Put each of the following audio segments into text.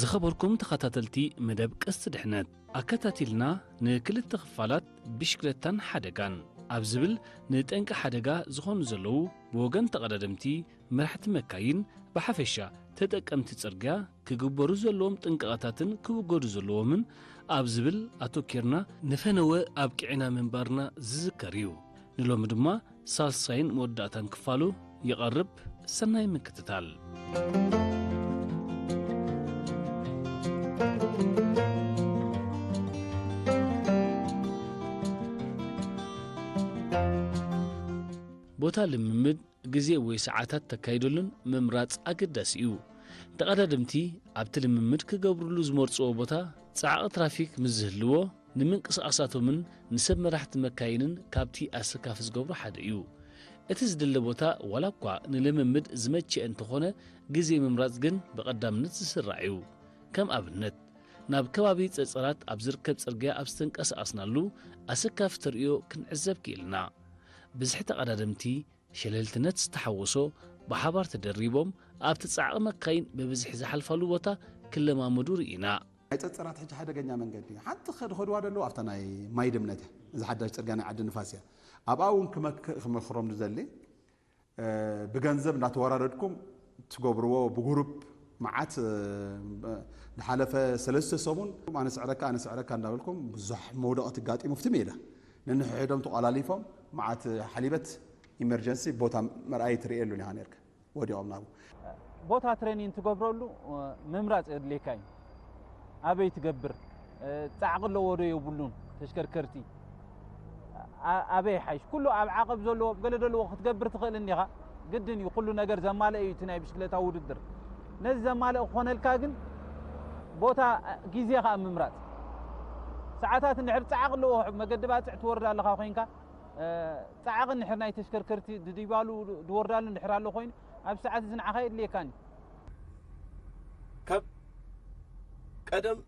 ዝኸበርኩም ተኸታተልቲ መደብ ቀስቲ ድሕነት፣ ኣከታቲልና ንክልተ ክፋላት ብሽክለታን ሓደጋን ኣብ ዝብል ንጠንቂ ሓደጋ ዝኾኑ ዘለዉ ብወገን ተቐዳደምቲ መራሕቲ መካይን ብሓፈሻ ተጠቀምቲ ጽርግያ ክግበሩ ዘለዎም ጥንቃቐታትን ክውገዱ ዘለዎምን ኣብ ዝብል ኣተኪርና ንፈነወ ኣብቂዕና ምንባርና ዝዝከር እዩ። ንሎሚ ድማ ሳልሳይን መወዳእታን ክፋሉ ይቐርብ። ሰናይ ምክትታል። ቦታ ልምምድ ግዜ ወይ ሰዓታት ተካይደሉን ምምራጽ ኣገዳሲ እዩ። ተቐዳደምቲ ኣብቲ ልምምድ ክገብርሉ ዝመርጽዎ ቦታ ጻዕቒ ትራፊክ ምስ ዝህልዎ፣ ንምንቅስቓሳቶምን ንሰብ መራሕቲ መካይንን ካብቲ ኣሰካፊ ዝገብሮ ሓደ እዩ። እቲ ዝድለ ቦታ ዋላ እኳ ንልምምድ ዝመቸአ እንተኾነ፣ ግዜ ምምራጽ ግን ብቐዳምነት ዝስራዕ እዩ። ከም ኣብነት፣ ናብ ከባቢ ጸጸራት ኣብ ዝርከብ ጽርግያ ኣብ ዝተንቀሳቐስናሉ ኣሰካፊ ተርእዮ ክንዕዘብ ክኢልና። ብዝሒ ተቐዳደምቲ ሸለልትነት ዝተሓወሶ ብሓባር ተደሪቦም ኣብቲ ጻዕቒ መካይን ብብዝሒ ዝሓልፋሉ ቦታ ክለማመዱ ርኢና። ናይ ጸጸራት ሕጂ ሓደገኛ መንገዲ እዩ። ሓንቲ ከድኸድዋ ደለዉ ኣብታ ናይ ማይ ድምነት እያ። እዚ ሓዳሽ ጽርግያ ናይ ዓዲ ንፋስ እያ። ኣብኣ እውን ክመክ-፣ ክመኽሮም ዝደሊ፣ እ፣ ብገንዘብ እናተወራረድኩም ትገብርዎ ብጉሩፕ መዓት፣ እ፣ ዝሓለፈ ሰለስተ ሰሙን ኣነ ስዕረካ፣ ኣነ ስዕረካ እንዳበልኩም ብዙሕ መውደቕቲ ኣጋጢሙ ኣብቲ ሜዳ። ነንሕድሕዶም ተቆላሊፎም መዓት ሓሊበት ኢመርጀንሲ ቦታ መርኣይ ትርእየሉን ኢኻ ነርካ። ወዲቖም ናብኡ። ቦታ ትሬኒን ትገብረሉ፣ እ፣ ምምራጽ የድልየካ እዩ። ኣበይ ትገብር፣ እ፣ ጻዕቒ ኣለዎ ዶ የብሉን፣ ተሽከርከርቲ ኣ-፣ ኣበይ ሓይሽ? ኩሉ ኣብ ዓቐብ ዘለዎ፣ ገለ ዘለዎ ክትገብር ትኽእል እንዲኻ። ግድን እዩ፣ ኩሉ ነገር ዘማልአ እዩ እቲ ናይ ብሽክለታ ውድድር። ነዚ ዘማልአ ክኾነልካ ግን ቦታ፣ እ፣ ግዜ ኸኣ ምምራጽ። ሰዓታት እንድሕር ጻዕቒ ኣለዎ፣ መገዲ ባጽዕ ትወርድ ኣለኻ ኮይንካ፣ እ፣ ጻዕቒ እንድሕር ናይ ተሽከርከርቲ ድድይባሉ ድወርዳሉ እንድሕር ኣሎ ኮይኑ፣ ኣብ ሰዓት እዚ ንዓኻ የድልየካን እዩ። ካብ ቀደም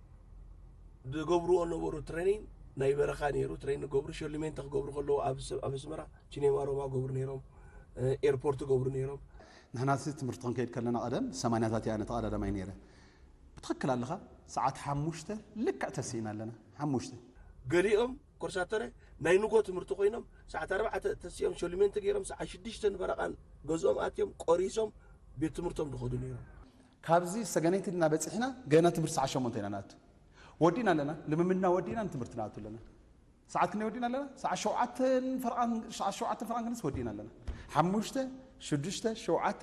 ዝገብርዎ ነበሩ ትሬኒን ናይ በረኻ ነይሩ። ትሬኒን ክገብሩ፣ ሸልሜንተ ክገብሩ ከለዉ ኣብ ስ-፣ ኣብ ኣስመራ ቺኔማ ሮማ ገብሩ ነይሮም፣ እ፣ ኤርፖርት ገብሩ ነይሮም። ንሕና ሲ ትምህርቲ ክንከይድ ከለና ቀደም ሰማንያታት እያ ኣነ ተቐዳዳማይ ነይረ። ብትኽክል ኣለኻ፣ ሰዓት ሓሙሽተ ልክዕ ተሲእና ኣለና። ሓሙሽተ። ገሊኦም ኮርሳተረ ናይ ንጎ ትምህርቲ ኮይኖም ሰዓት ኣርባዕተ ተሲኦም ሸልሜንተ ገይሮም ሰዓት ሽዱሽተ ንፈረቓን ገዝኦም ኣትዮም ቆሪሶም ቤት ትምህርቶም ዝኸዱ ነይሮም። ካብዚ ሰገነይቲ እና በጺሕና ገና ትምህርቲ ሰዓት ሸሞንተ ኢና ንኣቱ። ወዲእና ኣለና፣ ልምምድና ወዲእና ንትምህርቲ ንኣቱ ኣለና። ሰዓት ክንደይ ወዲእና ኣለና? ሰዓት ሸውዓተን ፈረቓን፣ ሰዓት ሸውዓተን ፈረቓን ክንስ ወዲእና ኣለና። ሓሙሽተ፣ ሽዱሽተ፣ ሸውዓተ፣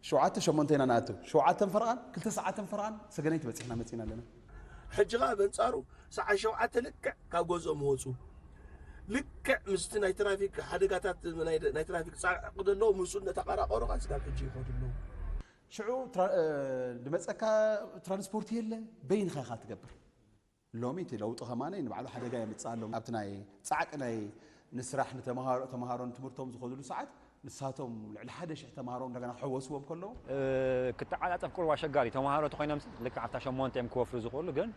ሸውዓተ ሸሞንተ ኢና ንኣቱ። ሸውዓተን ፈረቓን፣ ክልተ ሰዓትን ፈረቓን ሰገነይቲ በጺሕና መጺእና ኣለና። ሕጂ ኸኣ በንጻሩ ሰዓት ሸውዓተ ልክዕ ካብ ገዝኦም ወጹ። ልክዕ ምስቲ ናይ ትራፊክ ሓደጋታት ናይ፣ ናይ ትራፊክ ጻዕቂ ዘለዎ ምስኡ እናተቐራቐሩ ኸኣ ስጋብ ሕጂ ይኸዱ ኣለዉ። ሽዑ ትራ-፣ እ፣ ዝመጸካ ትራንስፖርት የለ፣ በይንኻ ኢኻ ትገብር። ሎሚ እቲ ለውጢ ኸማነይ ንባዕሉ ሓደጋ የምጽእ ኣሎ። ኣብቲ ናይ ጻዕቂ ናይ ንስራሕ ንተምሃሮ፣ ተምሃሮ ንትምህርቶም ዝኸድሉ ሰዓት ንሳቶም ልዕሊ ሓደ ሽሕ ተምሃሮ እንደገና ክሕወስዎም ከለዉ፣ እ፣ ክተዓጻጸፍ ቁሩብ ኣሸጋሪ። ተምሃሮ ተኾይኖም ልክዕ ኣብታ ሸሞንተ እዮም ክወፍሩ ዝኽእሉ፣ ግን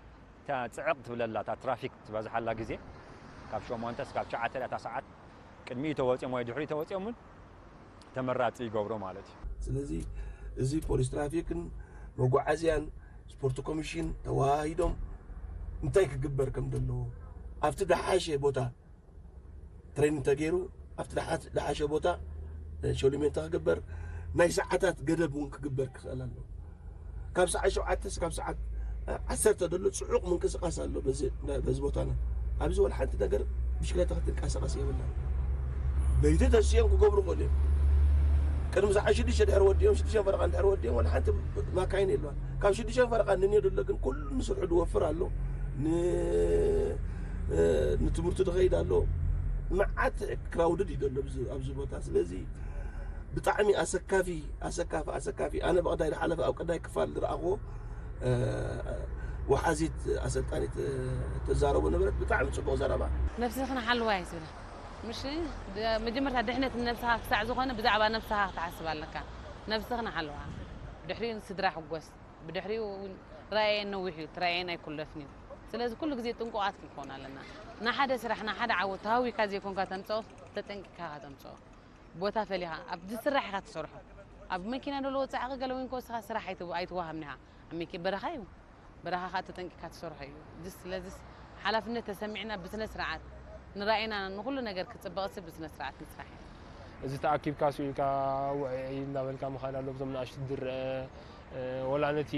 እታ ጽዕቕ ትብለላ፣ እታ ትራፊክ ትበዝሓላ ግዜ ካብ ሸሞንተ እስካብ ትሽዓተ እያ እታ ሰዓት። ቅድሚኡ ተወጺኦም ወይ ድሕሪኡ ተወጺኦም እውን ተመራጺ ይገብሮ ማለት እዩ። ስለዚ እዚ ፖሊስ ትራፊክን መጓዓዝያን ስፖርት ኮሚሽን ተወሃሂዶም እንታይ ክግበር ከም ዘለዎ ኣብቲ ደሓሸ ቦታ ትሬኒንግ ተገይሩ ኣብቲ ደሓ-፣ ደሓሸ ቦታ ሸሉሜንታ ክግበር ናይ ሰዓታት ገደብ እውን ክግበር ክኽእል ኣለዎ። ካብ ሰዓት ሸውዓተ እስካብ ሰዓት ዓሰርተ ዘሎ ጽዑቕ ምንቅስቓስ ኣሎ። በዚ፣ በዚ ቦታና ኣብዚ ወላ ሓንቲ ነገር ብሽክለታ ክትንቀሳቐስ የብላን። ለይቲ ተሲኦም ክገብሩ ይኽእሉ እዮም። ቅድሚ ሰዓት ሽዱሽተ ድሕሪ ወዲኦም፣ ሽዱሽተ ፈረቓ ድሕሪ ወዲኦም ወላ ሓንቲ ማካይን የለዋን። ካብ ሽዱሽተ ፈረቓ ንንዮ ዘሎ ግን ኩሉ ንስርሑ ዝወፍር ኣሎ። ን-፣ ንትምህርቱ ዝኸይድ ኣሎ። መዓት ክራውድድ እዩ ዘሎ ኣብዚ፣ ኣብዚ ቦታ። ስለዚ ብጣዕሚ ኣሰካፊ፣ ኣሰካፊ፣ ኣሰካፊ። ኣነ ብቐዳይ ዝሓለፈ ኣብ ቀዳይ ክፋል ዝረኣኽዎ፣ እ፣ ወሓዚት ኣሰልጣኒት፣ እ፣ ትዛረቦ ነበረት። ብጣዕሚ ጽቡቕ ዘረባ። ነብስኽን ሓልዋ እዩ ዝብላ። ምሽ፣ ድ-፣ መጀመርታ ድሕነት ንነብስኻ ክሳዕ ዝኾነ ብዛዕባ ነብስኻ ክትሓስብ ኣለካ። ነብስኽን ሓልዋ። ብድሕሪኡ ንስድራ ሕጎስ። ብድሕሪኡ እውን ራእየን ነዊሕ እዩ፣ እቲ ራእየን ኣይኩለፍን እዩ። ስለዚ ኩሉ ግዜ ጥንቁቓት ክንከውን ኣለና። ንሓደ ስራሕ፣ ንሓደ ዓወት ተሃዊካ ዘይኮንካ ተምጽኦ፣ ተጠንቂቕካ ኢኻ ተምጽኦ። ቦታ ፈሊኻ ኣብ ዝስራሕ ኢኻ ትሰርሖ። ኣብ መኪና ደሎ ወጻኢ ገለ ወይን ከወስኻ ስራሕ ኣይትው-፣ ኣይትወሃብን ኢኻ። ሚኪ በረኻ እዩ። በረኻ ከዓ ተጠንቂካ ትሰርሖ እዩ። ድስ ስለዚስ ሓላፍነት ተሰሚዕና ብስነ ስርዓት ንራእይና ንኩሉ ነገር ክፅበቕሲ ብስነ ስርዓት ንስራሕ እዩ። እዚ ተኣኪብካ ስኢልካ ውዕዒ እንዳበልካ ምኻድ ኣሎ። ብዞም ንኣሽቱ ዝረአ ወላ ነቲ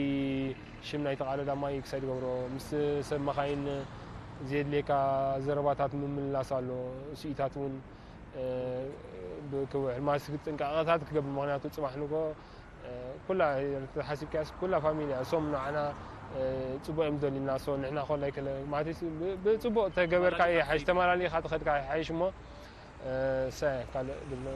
ሽም ናይ ተቓለዳማይ ክሳይ ትገብሮ ምስ ሰብ መኻይን ዘድልየካ ዘረባታት ምምልላስ ኣሎ። ስኢታት እውን ብክውሕል ማስክ ጥንቃቐታት ክገብር ምክንያቱ ፅባሕ ንጎ ኩላ ሓሲብካያስ ኩላ ፋሚሊ እያ። እሶም ንዓና ፅቡቅ እዮም ደሊና ሶ ንሕና ኮላይ ከለ ማለት ብፅቡቅ ተገበርካ ይሓይሽ ተመላሊኻ ተኸድካ ይሓይሽ እሞ ሰ ካልእ ድብሎ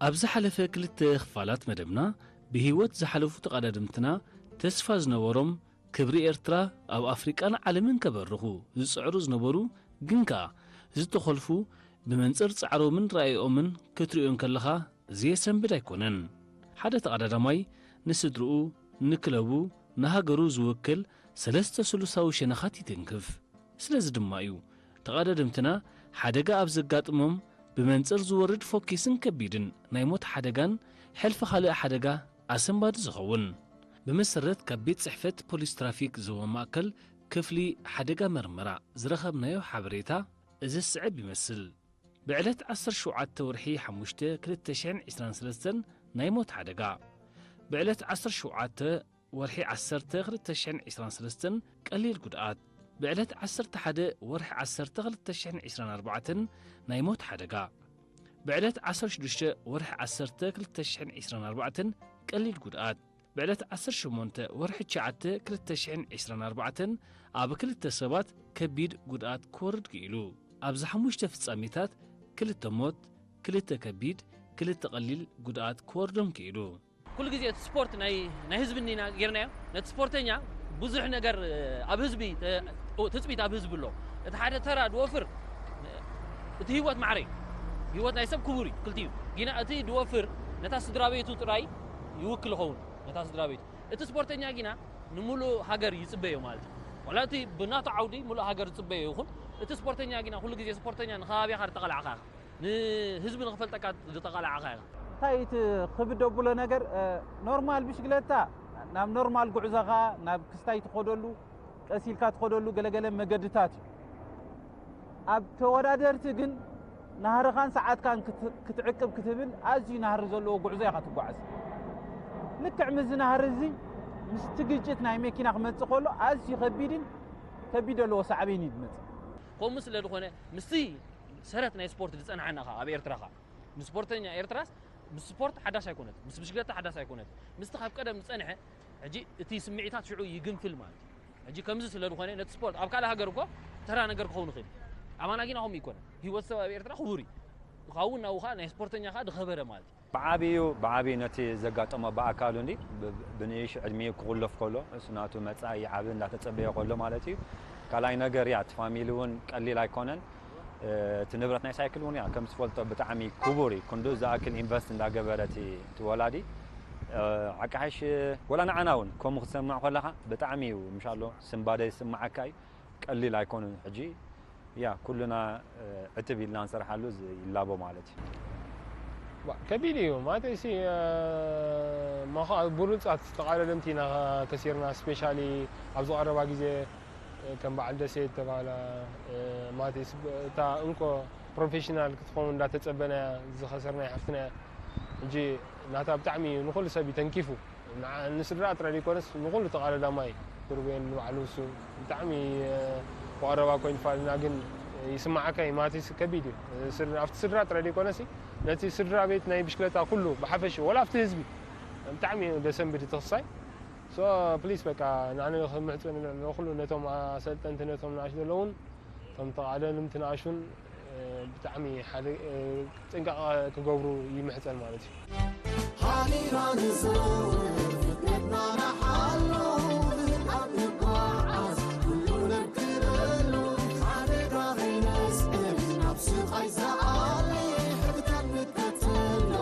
ኣብ ዝሓለፈ ክልተ ክፋላት መደብና ብህይወት ዝሓለፉ ተቐዳደምትና ተስፋ ዝነበሮም ክብሪ ኤርትራ ኣብ ኣፍሪቃን ዓለምን ከበርኹ ዝጽዕሩ ዝነበሩ ግን ከኣ ዝተኾልፉ ብመንጽር ጻዕሮምን ራእይኦምን ክትሪኦ እንከለኻ ዘየሰንብድ ኣይኮነን። ሓደ ተቐዳዳማይ ንስድርኡ፣ ንክለቡ፣ ንሃገሩ ዝውክል ሰለስተ ስሉሳዊ ሸነኻት ይትንክፍ። ስለዚ ድማ እዩ ተቐዳደምትና ሓደጋ ኣብ ዘጋጥሞም ብመንጽር ዝወርድ ፎኪስን ከቢድን ናይ ሞት ሓደጋን ሕልፊ ካልእ ሓደጋ ኣሰንባዲ ዝኸውን። ብመሰረት ካብ ቤት ጽሕፈት ፖሊስ ትራፊክ ዞባ ማእከል ክፍሊ ሓደጋ መርመራ ዝረኸብናዮ ሓበሬታ እዚ ዝስዕብ ይመስል። ብዕለት ዓሰርተ ሸውዓተ ወርሒ ሓሙሽተ ክልተ ሽሕን ዕስራን ሰለስተን ናይ ሞት ሓደጋ፣ ብዕለት ዓሰርተ ሸውዓተ ወርሒ ዓሰርተ ክልተ ሽሕን ዕስራን ሰለስተን ቀሊል ጉድኣት፣ ብዕለት ዓሰርተ ሓደ ወርሒ ዓሰርተ ክልተ ሽሕን ዕስራን ኣርባዕተን ናይ ሞት ሓደጋ፣ ብዕለት ዓሰርተ ሽዱሽተ ወርሒ ዓሰርተ ክልተ ሽሕን ዕስራን ኣርባዕተን ቀሊል ጉድኣት፣ ብዕለት ዓሰርተ ሸሞንተ ወርሒ ትሽዓተ ክልተ ሽሕን ዕስራን ኣርባዕተን ኣብ ክልተ ሰባት ከቢድ ጉድኣት ክወርድ ክኢሉ። ኣብዚ ሓሙሽተ ፍጻሜታት ክልተ ሞት፣ ክልተ ከቢድ፣ ክልተ ቀሊል ጉድኣት ክወርዶም ክኢሉ። ኩሉ ግዜ እቲ ስፖርት ናይ ናይ ህዝቢ እንዲና ጌርናዮ። ነቲ ስፖርተኛ ብዙሕ ነገር ኣብ ህዝቢ ትጽቢት ኣብ ህዝቢ ኣሎ። እቲ ሓደ ተራ ድወፍር እቲ ህይወት ማዕረ እዩ። ህይወት ናይ ሰብ ክቡር እዩ ክልቲኡ። ጊና እቲ ድወፍር ነታ ስድራ ቤቱ ጥራይ ይውክል ይኸውን ነታ ስድራ ቤቱ። እቲ ስፖርተኛ ጊና ንሙሉእ ሃገር ይጽበዮ ማለት እዩ። ዋላ እቲ ብናቱ ዓውዲ ሙሉእ ሃገር ዝጽበዮ ይኹን እቲ ስፖርተኛ ጊና ኩሉ ግዜ ስፖርተኛ ንኸባቢኻ ዝተቐላዕኻ ኢኻ። ንህዝቢ ንኽፈልጠካ ዝተቐላዕኻ ኢኻ። እንታይ እቲ ክብድ ደብሎ ነገር ኖርማል ብሽግለታ ናብ ኖርማል ጉዕዞኻ ናብ ክስታይ ትኸደሉ ቀስ ኢልካ ትኸደሉ ገለገለ መገድታት እዩ። ኣብ ተወዳደርቲ ግን ናህርኻን ሰዓትካን ክትዕቅብ ክትብል ኣዝዩ ናህሪ ዘለዎ ጉዕዞ ኢኻ ትጓዓዝ። ልክዕ ምስዚ ናህሪ እዚ ምስቲ ግጭት ናይ መኪና ክመጽእ ከሎ ኣዝዩ ከቢድን ከቢድ ዘለዎ ሳዕቤን እዩ ዝመጽእ። ከምኡ ስለ ዝኾነ ምስቲ ሰረት ናይ ስፖርት ዝጸንሓና ኸኣ ኣብ ኤርትራ ኸኣ ንስፖርተኛ ኤርትራስ ምስ ስፖርት ሓዳሽ ኣይኮነት፣ ምስ ብሽክለታ ሓዳሽ ኣይኮነት። ምስቲ ካብ ቀደም ዝጸንሐ ሕጂ እቲ ስምዒታት ሽዑ ይግንፍል ማለት እዩ። ሕጂ ከምዚ ስለ ዝኾነ ነቲ ስፖርት ኣብ ካልእ ሃገር እኮ ተራ ነገር ክኸውን ይኽእል እዩ። ኣማና ጊና ከምኡ ይኮነ። ህይወት ሰብ ኣብ ኤርትራ ክቡር እዩ። ካብኡ ናብኡ ኸዓ ናይ ስፖርተኛ ኸዓ ዝኸበረ ማለት እዩ። ብዓብዩ ብዓብዩ ነቲ ዘጋጠሞ ብኣካሉ እንዲ ብንእሽ ዕድሚኡ ክቑለፍ ከሎ እሱ ናቱ መጻኢ ይዓቢ እንዳተጸበየ ከሎ ማለት እዩ። ካልኣይ ነገር እያ እቲ ፋሚሊ እውን ቀሊል ኣይኮነን። እቲ ንብረት ናይ ሳይክል እውን እያ ከም ዝፈልጦ ብጣዕሚ ክቡር እዩ። ክንዱ ዝኣክል ኢንቨስት እንዳገበረ እቲ ወላዲ ዓቃሓሽ ወላ ንዓና እውን ከምኡ ክትሰምዕ ከለኻ ብጣዕሚ እዩ ምሻሎ ስንባደ ይስምዓካ እዩ። ቀሊል ኣይኮኑን ሕጂ ያ ኩልና ዕትብ ኢልና ንሰርሓሉ ይላቦ ማለት እዩ። ከቢድ እዩ ማለት ሲ ብሩንፃት ተቃለደምቲ ኢና ከሲርና ስፔሻሊ ኣብዚ ቀረባ ግዜ ከም በዓል ደሴ ተባላ ማለት እታ እንኮ ፕሮፌሽናል ክትኸውን እንዳተፀበና ዝኸሰርና ሓፍትና ሕጂ ናታ ብጣዕሚ ንኩሉ ሰብ እዩ ተንኪፉ። ንስድራ ጥራይ ዘይኮነስ ንኹሉ ተቓዳዳማይ ሩቤል ንባዕሉ እሱ ብጣዕሚ ብቐረባ ኮይኑ ፋልና ግን ይስማዓካ እዩ ማለት እዩ ከቢድ እዩ ኣብቲ ስድራ ጥራይ ዘይኮነስ ነቲ ስድራ ቤት ናይ ብሽክለታ ኩሉ ብሓፈሽ ወላ ኣብቲ ህዝቢ ብጣዕሚ ደሰንብድ ተኽሳይ so please በቃ ንዓነ ክምሕፅን ንኩሉ ነቶም ኣሰልጠንቲ ነቶም ንኣሽ ዘለውን እቶም ተቓደምቲ ንኣሹን ብጣዕሚ ሓደ ጥንቃቐ ክገብሩ ይምሕፀን ማለት እዩ። ሃሊና ንዘውር ፍጥነትና ንሓሎ ብህድኣት ንጓዓዝ ኩሉ ነርክበሉ ሓደጋ ከይነስዕብ ናብ ስቓይ ዝኣሊ ሕግታት ንከተሎ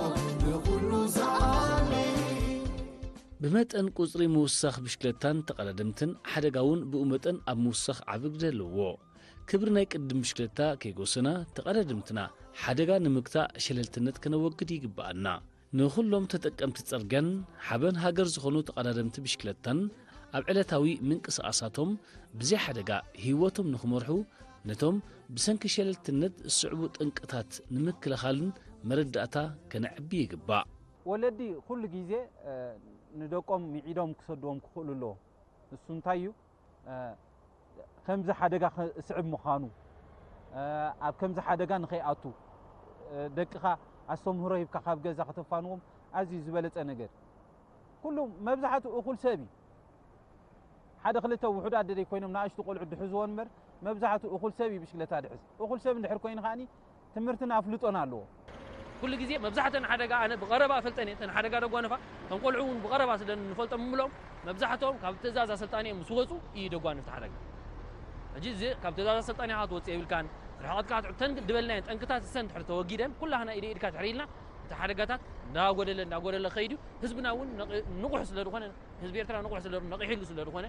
ንኹሉ ዝኣሊ ብመጠን ቁጽሪ ምውሳኽ ብሽክለታን ተቐዳደምትን ሓደጋ እውን ብኡ መጠን ኣብ ምውሳኽ ዓቢ ግደ ኣለዎ። ክብሪ ናይ ቅድም ብሽክለታ ከይጎሰና፣ ተቐዳደምትና ሓደጋ ንምግታእ ሸለልትነት ከነወግድ ይግብኣና። ንኹሎም ተጠቀምቲ ጽርግያን ሓበን ሃገር ዝኾኑ ተቐዳደምቲ ብሽክለታን ኣብ ዕለታዊ ምንቅስቓሳቶም ብዘይ ሓደጋ ህይወቶም ንኽመርሑ፣ ነቶም ብሰንኪ ሸለልትነት ዝስዕቡ ጠንቅታት ንምክልኻልን መረዳእታ ከነዕቢ ይግባእ። ወለዲ ኩሉ ግዜ፣ እ፣ ንደቆም ምዒዶም ክሰድዎም ክኽእሉ ኣለዎም። እሱ እንታይ እዩ? እ፣ ከምዚ ሓደጋ ክስዕብ ምዃኑ፣ እ፣ ኣብ ከምዚ ሓደጋ ንኸይኣቱ፣ እ፣ ደቅኻ ኣስተምህሮ ሂብካ ካብ ገዛ ከተፋንዎም ኣዝዩ ዝበለጸ ነገር። ኩሉ መብዛሕትኡ እኹል ሰብ እዩ። ሓደ ክልተ ውሑዳት ደደይ ኮይኖም ንኣሽቱ ቆልዑ ድሕዝዎ እምበር፣ መብዛሕትኡ እኹል ሰብ እዩ ብሽክለታ ድሕዝ። እኹል ሰብ እንድሕር ኮይኑ ከኣኒ ትምህርትን ኣፍልጦን ኣለዎ። ኩሉ ግዜ መብዛሕተን ሓደጋ ኣነ ብቐረባ እፈልጠን እየ። እተን ሓደጋ ደጓንፋ፣ እቶም ቆልዑ እውን ብቐረባ ስለ ንፈልጦም እምሎም፣ መብዛሕትኦም ካብ ትእዛዝ ኣሰልጣኒኦም ምስ ወፁ እዩ ደጓንፍቲ ሓደጋ። ሕጂ እዚ ካብ ትእዛዝ ኣሰልጣኒኻ ትወፅእ የብልካን። ርሕቐትካ ክትዕብ-፣ እተን ድበልናየን ጠንቅታት እሰን ድሕር ተወጊደን፣ ኩላህና ኢደ ኢድካ ድሕር ኢልና፣ እቲ ሓደጋታት እንዳጎደለ እንዳጎደለ ከይዱ፣ ህዝብና እውን ነቕ-፣ ንቑሕ ስለ ዝኾነ፣ ህዝቢ ኤርትራ ንቑሕ ስለ ነቒሕሉ ስለ ዝኾነ፣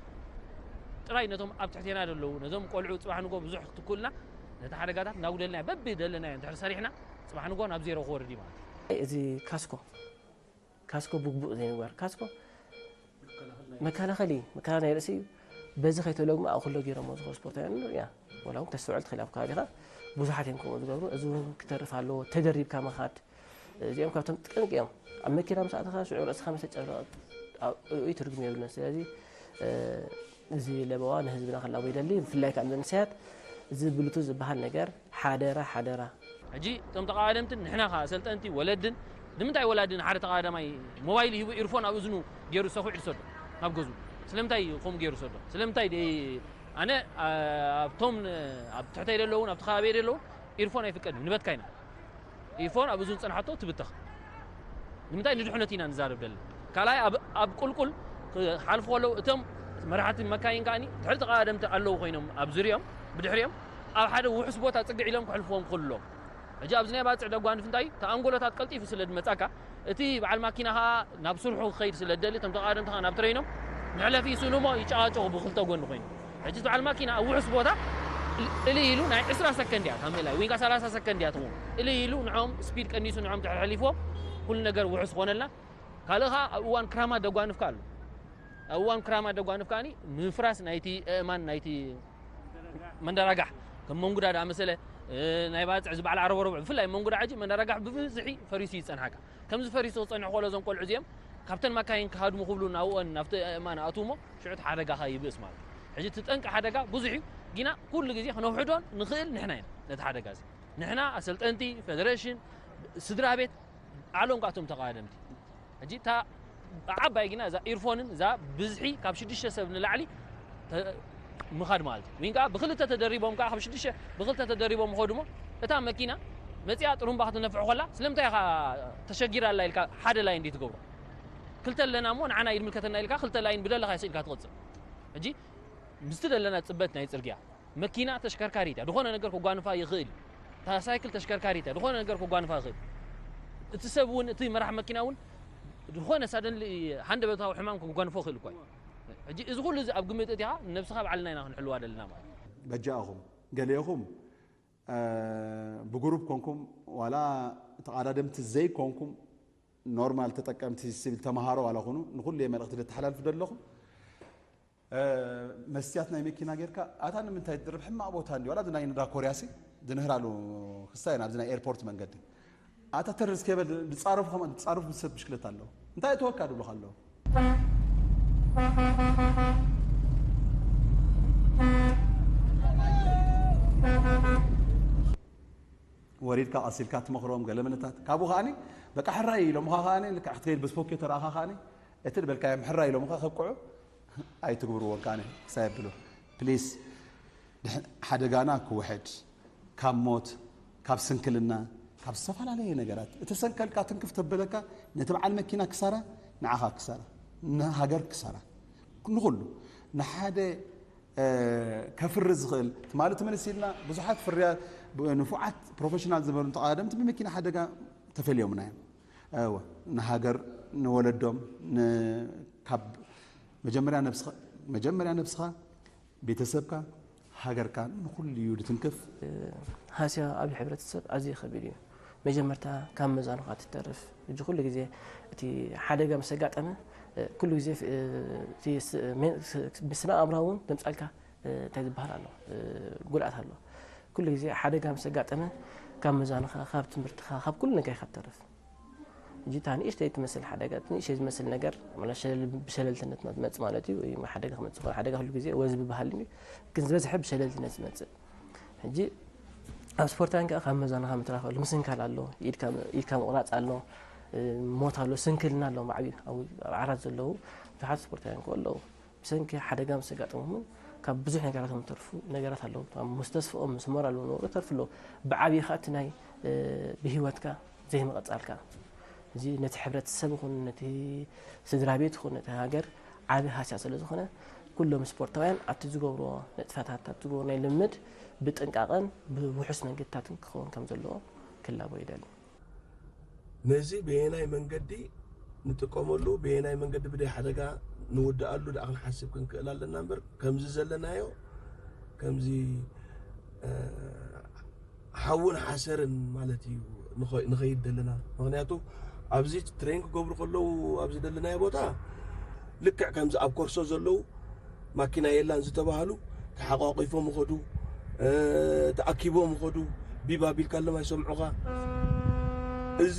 ጥራይ ነቶም ኣብ ትሕቴና ዘለዉ፣ ነዞም ቆልዑ ጽባሕ ንጎ ብዙሕ ክትኩልና፣ ነቲ ሓደጋታት እናጉደልና በቢ ደለናዮ እንድሕር ሰሪሕና፣ ጽባሕ ንጎ ናብ ዜሮ ክወርድ እዩ ማለት እዩ። እዚ ካስኮ፣ ካስኮ ብግቡእ ዘይምግባር፣ ካስኮ መከላኸሊ፣ መከላኸሊ ናይ ርእሲ እዩ። በዚ ከይተለጉሙ ኣብ ኩሎ ገይሮሞ ዝኾኑ ስፖርታውያን ንሪኣ። ወላ እውን ክተስተውዕል ትኽእል ኣብ ከባቢኻ ብዙሓት እዮም ከምኡ ዝገብሩ። እዚ እውን ክተርፍ ኣለዎ። ተደሪብካ ምኻድ፣ እዚኦም ካብቶም ጠንቂ እዮም። ኣብ መኪና ምስ ኣተኻ ሽዑ ርእስኻ ምስ ተጨረቐ፣ ኣብ፣ እኡ ትርጉም የብሉን። ስለዚ፣ እ፣ እዚ ለበዋ ንህዝብና ክላቦ ይደሊ፣ ብፍላይ ከኣ ንመንእሰያት፣ እዚ ብሉቱዝ ዝበሃል ነገር ሓደራ፣ ሓደራ። ሕጂ እቶም ተቐዳደምትን ንሕና ኸኣ ኣሰልጠንቲ፣ ወለድን፣ ንምንታይ ወላዲ ንሓደ ተቐዳዳማይ ሞባይል ሂቡ ኢርፎን ኣብ እዝኑ ገይሩ ሰኹዕ ዝሰዶ ናብ ገዝኡ? ስለምንታይ ከምኡ ገይሩ ዝሰዶ? ስለምንታይ ደይ-፣ ኣነ፣ ኣ-፣ ኣብቶም፣ ኣብ ትሕተይ ዘለውን ኣብቲ ከባቢየ ዘለውን ኢርፎን ኣይፍቀድን፣ ንበትካ ኢና። ኢርፎን ኣብ እዝኑ ዝጸንሓቶ ትብተኽ። ንምንታይ ንድሕነት ኢና ንዛረብ ደለና? ካልኣይ ኣብ፣ ኣብ ቁልቁል ክሓልፉ ከለዉ እቶም መራሕቲ መካይን ከኣኒ ድሕሪ ተቐዳደምቲ ኣለዉ ኮይኖም ኣብ ዙርዮም፣ ብድሕሪኦም ኣብ ሓደ ውሑስ ቦታ ጽግዕ ኢሎም ክሕልፍዎም ክኽእሉ ኣለዎም። ሕጂ ኣብዚ ናይ ባጽዕ ደጓንፍ እንታይ እዩ? እታ ኣንጎሎታት ቀልጢፉ ስለ ዝመጻካ፣ እቲ በዓል ማኪና ኸኣ ናብ ስርሑ ክኸይድ ስለ ዝደሊ፣ እቶም ተቐዳደምቲ ኸኣ ናብ ትሬኖም መሕለፊ ይስእኑ እሞ ይጨቓጨቑ ብኽልተ ጎኒ ኮይኑ። ሕጂ እቲ በዓል ማኪና ኣብ ውሑስ ቦታ እል-፣ እልይ ኢሉ ናይ ዕስራ ሰከንድ እያ ካብ ምእላይ፣ ወይ ከዓ ሰላሳ ሰከንድ እያ ትኸውን። እልይ ኢሉ ንዕኦም ስፒድ ቀኒሱ ንዕኦም ድሕሪ ሕሊፍዎም ኩሉ ነገር ውሑስ ኮነልና። ካልእ ኸኣ ኣብ እዋን ክራማት ደጓንፍካ ኣሎ። ኣብ እዋን ክራማት ደጓንፍ ከኣኒ ምፍራስ ናይቲ ኣእማን ናይቲ መንደራጋሕ ከም መንጉዳ ዳኣ መሰለ፣ እ፣ ናይ ባጽዕ እዚ በዓል ዓረቦ ረቡዕ ብፍላይ መንጉዳ ሕጂ መንደራጋሕ ብብዝሒ ፈሪሱ ይጸንሓካ። ከምዚ ፈሪሱ ክጸንሕ ከሎ እዞም ቆልዑ እዚኦም ካብተን መካይን ክሃድሙ ክብሉ ናብኦን ናብቲ ኣእማን ኣእትውሞ ሽዑ እቲ ሓደጋኻ ይብእስ ማለት እዩ። ሕጂ እቲ ጠንቂ ሓደጋ ብዙሕ እዩ፣ ግና ኩሉ ግዜ ክነውሕዶ ንኽእል ንሕና ኢና ነቲ ሓደጋ እዚ። ንሕና ኣሰልጠንቲ፣ ፌደሬሽን፣ ስድራ ቤት፣ ዓሎም ከኣ እቶም ተቐዳደምቲ። ሕጂ እታ ዓባይ ግና እዛ ኢርፎንን እዛ ብዝሒ ካብ ሽዱሽተ ሰብ ንላዕሊ ተ-፣ ምኻድ ማለት እዩ። ወይን ከኣ ብክልተ ተደሪቦም ከኣ ካብ ሽዱሽተ ብክልተ ተደሪቦም ይኸዱ እሞ እታ መኪና መጺኣ ጥሩምባ ክትነፍሕ ከላ ስለምንታይ ኢኻ ተሸጊራ ኣላ ኢልካ ሓደ ላይን ድዩ ትገብሮ? ክልተ ኣለና እሞ ንዓና ይምልከተና ኢልካ ክልተ ላይን ብደለኻ ስኢልካ ትቕጽል። ሕጂ ምስቲ ዘለና ጽበት ናይ ጽርግያ መኪና ተሽከርካሪት እያ፣ ዝኾነ ነገር ከጓንፋ ይኽእል እዩ። እታ ሳይክል ተሽከርካሪት እያ፣ ዝኾነ ነገር ከጓንፋ ይኽእል። እቲ ሰብ እውን፣ እቲ መራሕ መኪና እውን ዝኾነ ሳደንሊ ሃንደበታዊ ሕማም ከጓንፎ ይኽእል እኳ እዩ። ሕጂ እዚ ኩሉ እዚ ኣብ ግምት እቲኻ ንነብስኻ ባዕልና ኢና ክንሕልዋ ዘለና ማለት እዩ። በጃኹም ገሊኹም፣ እ፣ ብግሩፕ ኮንኩም ዋላ ተቐዳደምቲ ዘይኮንኩም ኖርማል ተጠቀምቲ ሲቪል ተምሃሮ ዋላ ኩኑ ንኹሉ እየ መልእኽቲ ዘተሓላልፍ ዘለኹም። እ፣ መስትያት ናይ መኪና ጌርካ ኣታ ንምንታይ ትድርብ ሕማቕ ቦታ እንዲ ዋላ እዚ ናይ ንዳ ኮርያ ሲ ዝንህራሉ ክስታይ ናብዚ ናይ ኤርፖርት መንገዲ ኣታ ተር እስከ በል ዝጻረፉ ከም ዝጻረፉ ሰብ ብሽክለታ ኣለዉ እንታይ እተወካ ድብሉኻ ኣለዉ። ወሪድካ ቀሲልካ ትመኽሮም ገለ መለታት ካብኡ ከዓኒ በቃ ሕራይ ኢሎምኻ ከዓኒ ልክዕ ክትከይድ ብስፖኪዮ ተረኣኻ ከዓኒ እቲ ዝበልካዮም ሕራይ ኢሎምኻ ከብቅዑ ኣይትግብርዎን ከዓኒ ክሳይ ኣብሉ ፕሊስ። ሓደጋና ክውሕድ ካብ ሞት ካብ ስንክልና ካብ ዝተፈላለየ ነገራት እተሰንከልካ ትንክፍ ተበለካ ነቲ በዓል መኪና ክሳራ ንዓኻ ክሳራ ንሃገር ክሳራ ንኹሉ ንሓደ ከፍሪ ዝኽእል ትማሊ ትመልስ ኢልና ብዙሓት ፍርያት ንፉዓት ፕሮፌሽናል ዝበሉ ተቓደምቲ ብመኪና ሓደጋ ተፈልዮምና እዮም። እወ ንሃገር ንወለዶም ካብ መጀመርያ ነብስኻ መጀመርያ ነብስኻ ቤተሰብካ ሃገርካ ንኹሉ እዩ ድትንክፍ። ሃስያ ኣብ ሕብረተሰብ ኣዝዩ ከቢድ እዩ። መጀመርታ ካብ መዛኑኻ ትተርፍ። ሕጂ ኩሉ ግዜ እቲ ሓደጋ ምስ ኣጋጠመ ኩሉ ግዜ እቲ ስነ ኣእምራዊ እውን ዘምፃልካ እንታይ ዝበሃል ኣሎ፣ ጉድኣት ኣሎ። ኩሉ ግዜ ሓደጋ ምስ ኣጋጠመ ካብ መዛንኻ፣ ካብ ትምህርትኻ፣ ካብ ኩሉ ነገር ኢኻ ትተርፍ። ሕጂ እታ ንእሽተይ ትመስል ሓደጋ፣ እቲ ንእሽተይ ዝመስል ነገር ማለት ሸለል ብሸለልትነትና ትመጽእ ማለት እዩ። ወይ ሓደጋ ክመጽእ ይኽእል፣ ሓደጋ ኩሉ ግዜ ወዝ ብበሃል እዩ። ግን ዝበዝሐ ብሸለልትነት ዝመጽእ። ሕጂ ኣብ ስፖርታውያን ከኣ ካብ መዛንኻ ምትራፍ ኣሎ፣ ምስንካል ኣሎ፣ ኢድካ ኢድካ ምቑራጽ ኣሎ፣ ሞት ኣሎ፣ ስንክልና ኣሎ። ኣብ ዓራት ዘለዉ ብዙሓት ስፖርታውያን ከ ኣለዉ። ብሰንኪ ሓደጋ ምስ ኣጋጠሞምን ካብ ብዙሕ ነገራቶም ዝተርፉ ነገራት ኣለዉ። ምስ ተስፍኦም ምስ ሞራል እውን ይተርፉ ኣለዉ። ብዓብዪ ከዓ እቲ ናይ ብህይወትካ ዘይምቕፃልካ እዚ ነቲ ሕብረተሰብ ይኹን ነቲ ስድራ ቤት ይኹን ነቲ ሃገር ዓብዪ ሃስያ ስለ ዝኾነ ኩሎም ስፖርታውያን ኣብቲ ዝገብርዎ ንጥፈታት ኣብቲ ዝገብርዎ ናይ ልምድ ብጥንቃቐን ብውሑስ መንገድታትን ክኸውን ከም ዘለዎ ክላቦ ይደሊ። ነዚ በየናይ መንገዲ ንጥቀመሉ፣ በየናይ መንገዲ ብደይ ሓደጋ ንውድኣሉ ደኣ ክንሓስብ ክንክእል ኣለና እምበር ከምዚ ዘለናዮ ከምዚ ሓውን ሓሰርን ማለት እዩ ንኸይድ ዘለና። ምክንያቱ ኣብዚ ትሬን ክገብሩ ከለዉ ኣብዚ ዘለናዮ ቦታ ልክዕ ከምዚ ኣብ ኮርሶ ዘለዉ ማኪና የላን ዝተባህሉ ተሓቋቂፎም ይኸዱ፣ ተኣኪቦም ይኸዱ፣ ቢባ ቢልካሎም ኣይሰምዑኻ። እዚ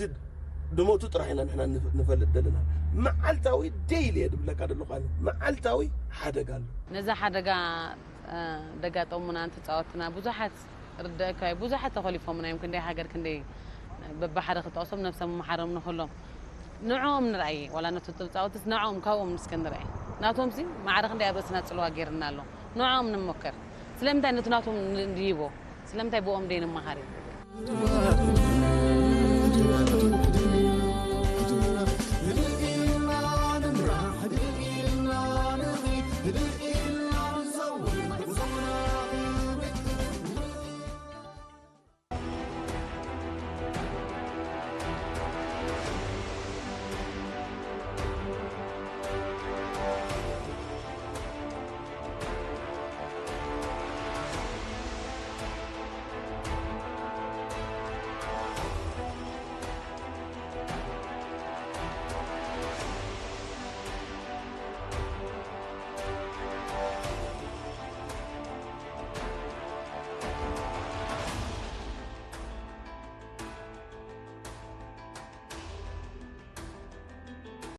ድሞቱ ጥራሕ ኢና ንሕና ንፈልጥ ዘለና። መዓልታዊ ደይሊ እየ ድብለካ ዘለኹ ኣነ። መዓልታዊ ሓደጋ ኣሎ። ነዛ ሓደጋ ደጋጠሙና ተፃወትና ብዙሓት ርደእካ እዩ። ብዙሓት ተኾሊፎምና እዮም። ክንደይ ሃገር ክንደይ በብሓደ ክጠቕሶም ነብሰ ምምሓሮም ንኽሎም ንዕኦም ንርኣየ ዋላ ነቱ ተፃወትስ ንዕኦም ካብኦም እስከ ንርኣየ ናቶም ሲ ማዕረ ክንደይ ኣብ ርእስና ፅልዋ ገይርና ኣሎ ንዕኦም ንሞከር ስለምንታይ ነቱ ናቶም ንሂቦ ስለምንታይ ብኦም ደይ ንመሃር እዩ